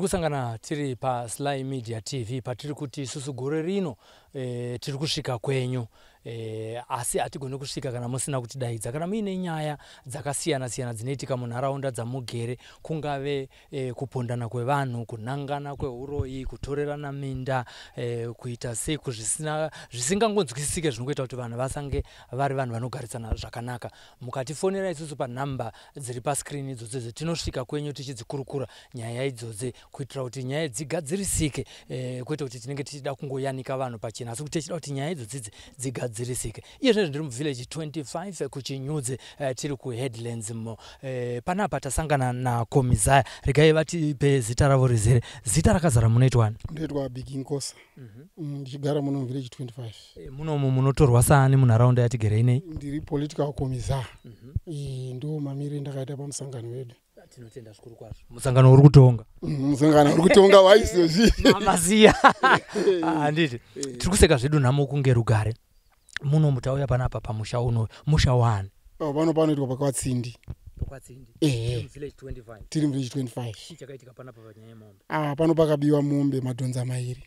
Kusangana tiri paSly Media TV, patiri kuti isusu gore rino tiri kusvika kwenyu, asi hatigoni kusvika kana musina kutidaidza. Kana muine nyaya dzakasiyana siyana dzinoitika munharaunda dzamugere, kungave kupondana kwevanhu, kunangana kweuroyi, kutorerana minda, kuita sei kuzvisina zvisingangonzwisisike zvinongoita kuti vanhu vasange vari vanhu vanogarisana zvakanaka, mukatifonera isusu panhamba dziri pascreen idzodzo, tinosvika kwenyu tichidzikurukura nyaya idzodzi, kuitira kuti nyaya dzigadzirisike, kwete kuti tinenge tichida kungoyanika vanhu pachena, asi kuti tichida kuti nyaya idzodzidzi dzigadzirisike. Iye zvinezvi ndiri muvillage 25 kuChinyudze, tiri kuHeadlands mo. Panapa tasangana nakomizaya. Regai vatipe zita ravo rizere. Zita rakazara munoitwani? Ndoitwa Biginkosa, ndichigara muno muvillage 25. Munomu munotorwa saani munharaunda yatigere inei? Ndiri political commissar. Ndo mamiriro ndakaita pamusangano wedu. Tinotenda zvikuru kwazvo. Musangano uri kutonga? Musangano uri kutonga waizvozvi. Masiya, handiti? Tiri kuseka zvedu nhamo kunge rugare. Muno mutauya panapa pamusha uno, musha wani? Oh, pano panoitwa pakwaTsindi. PakwaTsindi? Ehe. Village 25? Tiri muvillage 25. Chii chakaitika panapa panyaya yemombe? Ah, pano pakabiwa mombe, madhonza mairi.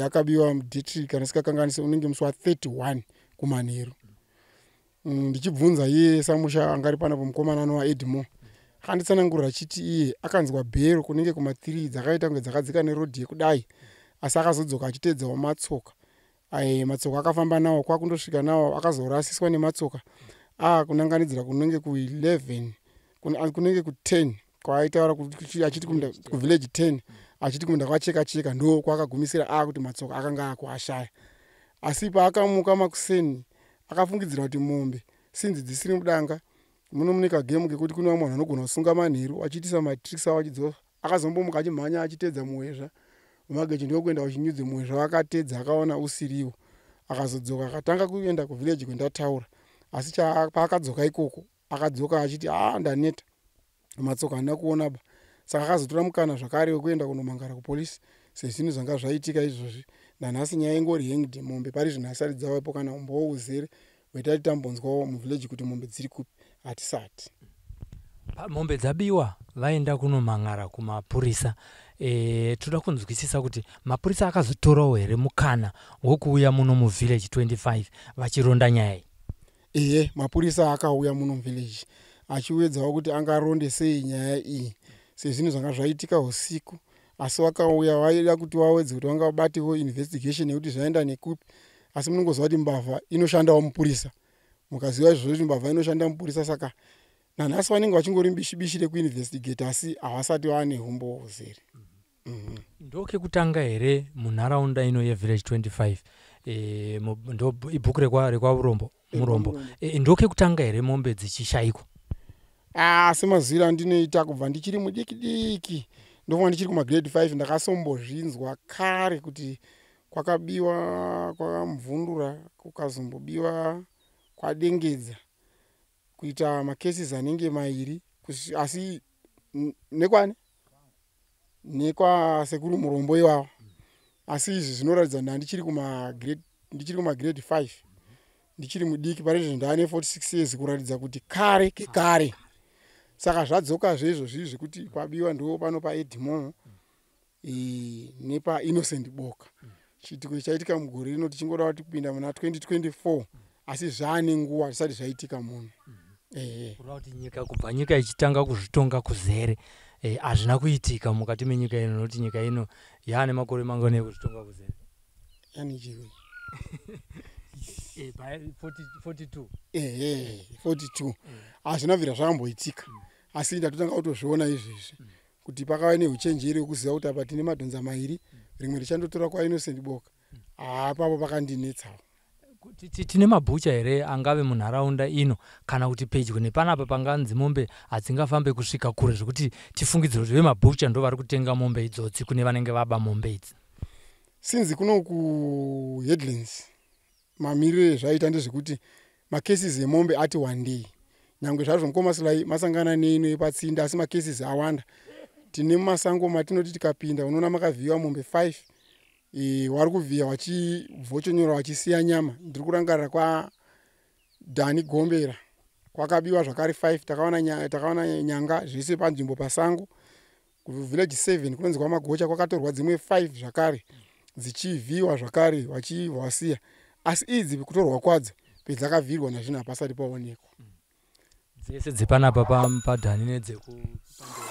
Akabiwa mudhitri, kana sikakanganise, unenge musi wa31 kumanheru. Ndichibvunza iye samusha angari panapo, mukomana anova Edmore, akanditsanangurira achiti iye akanzwa bhero kunenge kuma3 dzakaita kunge dzakadzika nerodhi yekudai, asi akazodzoka achiteedzawo matsoka. Matsoka akafamba nawo kwakundosvika nawo, akazorasiswa nematsoka aakunanganidzira kunenge ku11, kunenge ku10 kwaaitaura achiti kuvillage 10, achiti kumunda kwacheka cheka ndo kwakagumisira aakuti matsoka akanga akuashaya. Asi paakamuka makuseni akafungidzira kuti mombe sinzi dzisiri mudanga. Muno mune kagemu kekuti kune vamwe vanhu vanogona kusunga manheru vachiitisa matricks avo achidzosa. Akazombomuka achimhanya achiteedza muhwezva wemageji, ndokuenda kuChinyudze. Muhwezva wakatedza, akaona usiriwo, akazodzoka akatanga kuenda kuvillage kwendataura. Asi paakadzoka ikoko akadzoka achiti, "A, ndaneta, matsoka handina kuona ba." Saka akazotora mukana zvakare wekuenda kunomangara kupolisi sezvinhu zvanga zvaitika izvozvi. Nanhasi nyaya ingori hanged. Mombe pari zvino hasati dzavapo, kana umbowo uzere hwetati tambonzwawo muvillage kuti mombe dziri kupi hatisati. Mombe dzabiwa, vaenda kunomhan'ara kumapurisa. Toda kunzwisisa kuti mapurisa akazotorawo here mukana wekuuya muno muvillage 25 vachironda nyaya iyi? Ehe, mapurisa akauya muno muvillage achiuedzawo kuti angaronde sei nyaya iyi sezvinhu zvanga zvaitika usiku. Asi vakauya vaida kuti vawedze kuti vangabatewo investigation yekuti zvaenda nekupi. Asi munongoziva kuti mbavha inoshandawo mupurisa. Mukaziva izvozvo kuti mbavha inoshanda mupurisa, saka nanhasi vanenge vachingori bishi bishi rekuinvestigate, asi havasati vane humbowo huzere. Ndokekutanga here munharaunda ino yevillage 25, ndo ibhuku rekwaurombo Murombo, ndokekutanga here mombe dzichishayikwa? Ah, semaziviro andinoita, kubva ndichiri mudiki diki, ndofunga ndichiri kumagrade 5, ndakasombozvinzwa kare kuti kwakabiwa kwaMvundura, kukazombobiwa kwaDengedza, kuita macases anenge mairi, asi nekwani nekwasekuru Murombo iwawa. Asi izvi zvinoratidza kuti ndichiri kumagrade 5, ndichiri mudiki. Pari zvino ndaane 46 years, kuratidza kuti kare kekare. Saka zvadzokazve izvozvi zvekuti kwabiwa ndo pano paEdmore nepaInnocent Boka. Chiitiko chaitika mugore rino, tichingoda kuti kupinda muna 2024, asi zvaane nguva zvisati zvaitika muno, ehe. Kureva kuti nyika, kubva nyika ichitanga kuzvitonga kuzere, hazvina kuitika mukati menyika ino, nokuti nyika ino yaane makore mangani ekuzvitonga kuzere? Yani chii? 42. Ehe, 42. Hazvina bvira zvakamboitika, asi ndatotanga kutozviona izvezvi kuti pakava neuchenjeri hwekuziva kuti apa tine madhonza mairi, rimwe richandotora kwaInnocent Boka. Haapapo pakandinetsawo. Tine mabhucha here angave munharaunda ino kana kuti pedyo nepanapa panganzi mombe hadzingafambe kusvika kure, zvekuti tifungidzire kuti vemabhucha ndo vari kutenga mombe idzodzi kune vanenge vaba mombe idzi? Sinzi kuno kuHeadlands mamiriro ezvaita ndezvekuti macases emombe ati wandei. Nyange zvazvo mukoma Sly masangana neino yepatsinda, asi macases awanda. Tine mumasango matinoti tikapinda unoona makavhiyiwa mombe 5, vari kuvhiya vachivhochonyora vachisiya nyama. Ndiri kurangarira kwaDhani Gombera kwakabiwa zvakare 5, takawana nyanga zvese panzvimbo pasango. Kuvillage 7 kunonzi kwaMagocha kwakatorwa dzimwe 5 zvakare dzichivhiwa zvakare vachibva vasiya, asi idzi kutorwa kwadzo pedzakavhirwa nazvino hapasati paonekwa. Dzese dzepanapa paDhani nedzekupamberi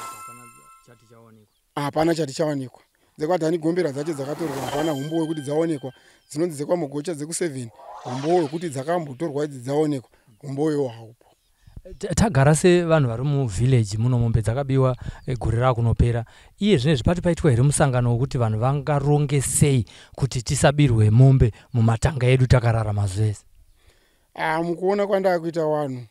hapana chati chaonekwa. Hapana chati chaonekwa. DzekwaDhani Gombera dzacho dzakatorwa hapana humbowo hwekuti dzaonekwa. Dzinonzi dzekwaMugocha dzeku7 humbowo hwekuti dzakambotorwa idzi dzaonekwa, humbowo iwo haupo. Tagara sevanhu vari muvillage muno, mombe dzakabiwa gore rakunopera. Iye zvinezvi pati paitwa here musangano wekuti vanhu vangaronge sei kuti tisabirwe mombe mumatanga edu takarara mazuva ese? Mukuona kwandakuita, vanhu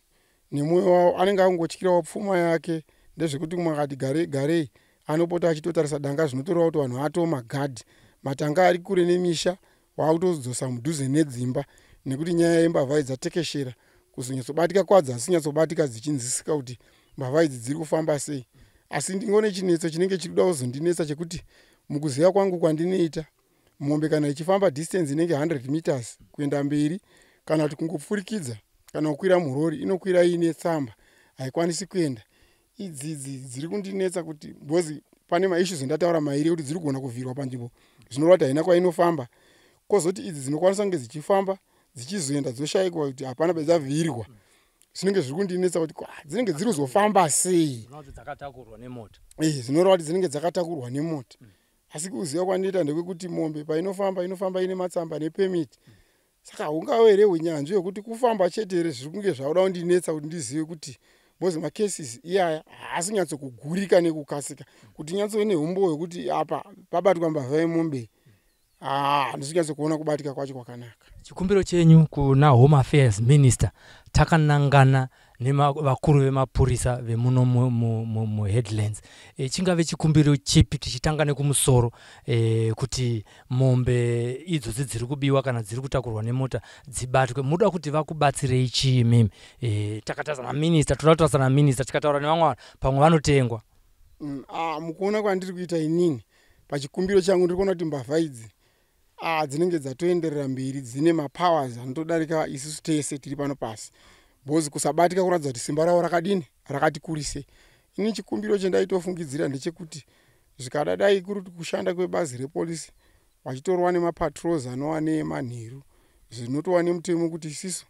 nemwoyo wavo anenge angotyirawo pfuma yake. Ndezvekuti mumwe akati garei garei anopota achitotarisa danga, zvinotoreva kuti vanhu atoo magadhi. Matanga ari kure nemisha waakutodzosa mudhuze nedzimba, nekuti nyaya yembavha idzi dzatekeshera. Kuzonyatsobatika kwadzo hasi nyatsobatika dzichinzwisisika kuti mbavha idzi dziri kufamba sei. Asi ndingone chinetso chinenge chiri kuda kuzondinetsa chekuti mukuziva kwangu kwandinoita, mombe kana ichifamba distance inenge 100 meters kuenda mberi kana kuti kungopfurikidza kana kukwira murori, inokwira iine tsamba, haikwanisi kuenda. Idzidzi dziri kundinetsa kuti because pane maissues andataura mairi ekuti dziri kugona kuvhirwa panzvimbo, zvinoreva kuti haina kwainofamba. Kwozoti idzi dzinokwanisa kunge dzichifamba dzichizoenda dzoshayikwa kuti hapana pedzavhirwa. Zvinenge zviri kundinetsa kuti dzinenge dziri kuzofamba sei. Dzakatakurwa nemota. Zvinoreva kuti dzinenge dzakatakurwa nemota. Asi kuziva kwandinoita ndekwekuti mombe painofamba inofamba ine matsamba nepermit. Saka hungave here unyanzvi hwekuti kufamba chete here? Zviri kunge zvauda kundinetsa kuti ndizive kuti because macases iyaya haasi kunyatsokugurika nekukasika kuti nyatsove neumbowo hwekuti apa pabatwa mbavha yemombe. Handisi kunyatsokuona kubatika kwacho kwakanaka. Chikumbiro chenyu kuna Home Affairs Minister takanangana nevakuru vemapurisa vemuno muHeadlands, chingave chikumbiro chipi, tichitanga nekumusoro, kuti mombe idzodzi dziri kubiwa kana dziri kutakurwa nemota dzibatwe? Muda kuti vakubatsirei chii imimi? Takatarisa naminista, toda kutarisa naminista, tikataura nevamwe vanhu pamwe vanotengwa. Mukuona kwandiri kuita inini, pachikumbiro changu ndiri kuona kuti mbavha idzi dzinenge dzatoenderera mberi, dzine mapowers anotodarika isusu tese tiri pano pasi, because kusabatika kuratidza kuti simba ravo rakadini, rakati kurise. Ini chikumbiro chendaitofungidzira ndechekuti zvikadadai kuri kushanda kwebazi repolisi, vachitorwa nemapatrols anova nemanheru, zvinotova nemutemo kuti isisu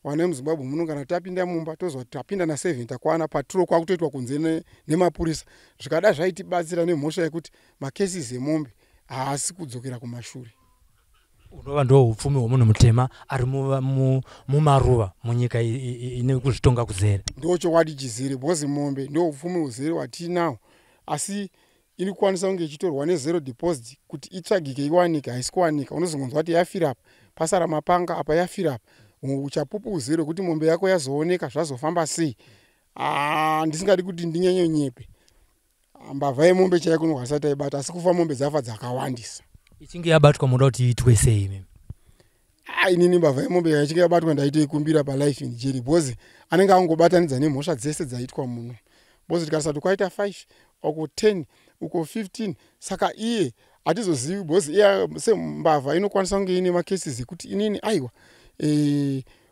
vana vemuZimbabwe muno kana tapinda mumba tozwa kuti tapinda na7 takwana, patrol kwakutoitwa kunze nemapurisa. Zvikada zvaitibatsira nemhosva yekuti macases emombe haasi kudzokera kumashure. Unova ndo upfumi hwemunhu mutema ari mumaruva munyika ine kuzvitonga kuzere. Ndo chokwadi chizere, because mombe ndo upfumi huzere hwatiinawo, asi iri kukwanisa kunge ichitorwa nezero deposit. Kuti itsvagike iwanike, haisi kuwanika. Unozongonzwa kuti yafira apa, pasara mapanga apa, yafira apa. Uchapupu huzere hwekuti mombe yako yazooneka zvazofamba sei? Ndisingadi kuti ndinyanyonyepe, mbavha yemombe chaiko inokwanisa taibata, asi kufa mombe dzafa dzakawandisa. Ichinge yabatwa munoda kuti iitwe sei imimi? Inini mbavha yemombe ichinge yabatwa ndaitoikumbira palife in jail, because anenge angobatanidza nemhosva dzese dzaitwa muno, because tikasati kwaita 5 uko 10 uko 15, saka iye hatizozivi, because iye sembavha inokwanisa kunge ine macases ekuti inini aiwa,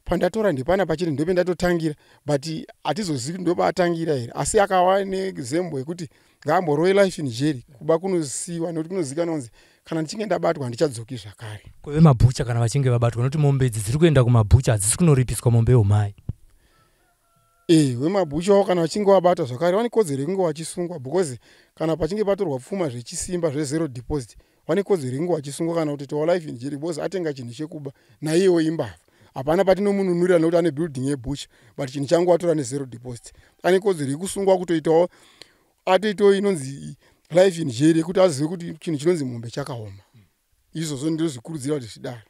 pandatora ndepana pachiri ndopendatotangira, but hatizozivi kuti ndopaatangira here. Asi akava nezembo yekuti ngaamborove life in jail, kuba kunosiyiwa nekuti kunozivikanwa kunzi kana ndichinge ndabatwa handichadzoki zvakare. Kuve mabhucha kana vachinge vabatwa, nokuti mombe idzi dziri kuenda kumabhucha, hadzisi kunoripiswa mombe yeumai. Wemabhucha wavo kana vachinge vabata zvakare vane kodzero yekunge vachisungwa, because kana pachinge patorwa pfuma zvechisimba zvezero deposit, vane kodzero yekunge vachisungwa kana kuti towa life in jail, because atenga chinhu chekuba, naiyewo imbavha. Hapana patinomununurira nekuti ane building yebhucha, but chinhu changu watora nezero deposit, ane kodzero yekusungwa, kutoitawo atoitawo inonzi life in jail yekuti azive kuti chinhu chinonzi mombe chakaoma. Izvozvo ndinozvikurudzira kuti zvidaro.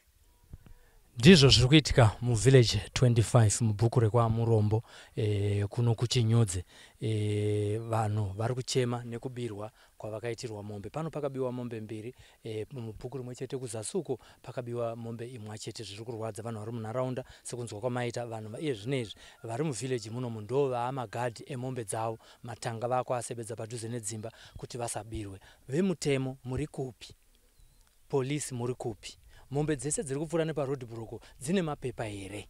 Ndizvo zviri kuitika muvillage 25 mubhuku rekwaMurombo, kuno kuChinyudze. Vanhu vari kuchema nekubirwa kwavakaitirwa mombe. Pano pakabiwa mombe mbiri, mubhuku rimwe chete, kuzasi uko pakabiwa mombe imwe chete. Zviri kurwadza vanhu vari munharaunda. Sekunzwa kwamaita vanhu iye zvinezvi vari muvillage munomu ndo vaamagadhi emombe dzavo, matanga vakuasebedza padhuze nedzimba kuti vasabirwe. Vemutemo muri kupi? Polisi muri kupi? Mombe dzese dziri kupfuura neparoad block dzine mapepa here?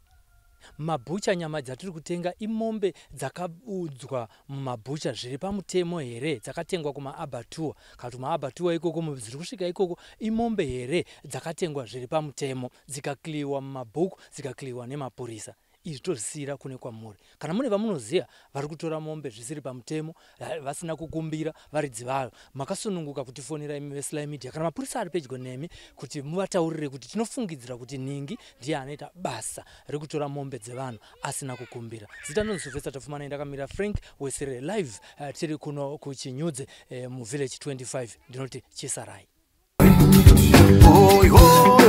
Mabhucha, nyama dzatiri kutenga imombe dzakaudzwa mumabhucha zviri pamutemo here, dzakatengwa kumaabattoir kana kuti kumaabattoir ikoko dziri kusvika ikoko imombe here dzakatengwa zviri pamutemo, dzikakliwa mumabhuku, dzikakliwa nemapurisa? Izvi tozvisiyira kune kwamuri. Kana mune vamunoziva vari kutora mombe zvisiri pamutemo, vasina kukumbira varidzi vayo, makasununguka kutifonera imi veSly Media kana mapurisa ari pedyo nemi, kuti muvataurire kuti tinofungidzira kuti nhingi ndiye anoita basa rekutora mombe dzevanhu asina kukumbira. Zita ndonzi Sylvester Tapfumanai, ndakamira Frank Wesere live. Tiri kuno kuChinyudze, muvillage 25. Ndinoti chisarai. Hoi, hoi.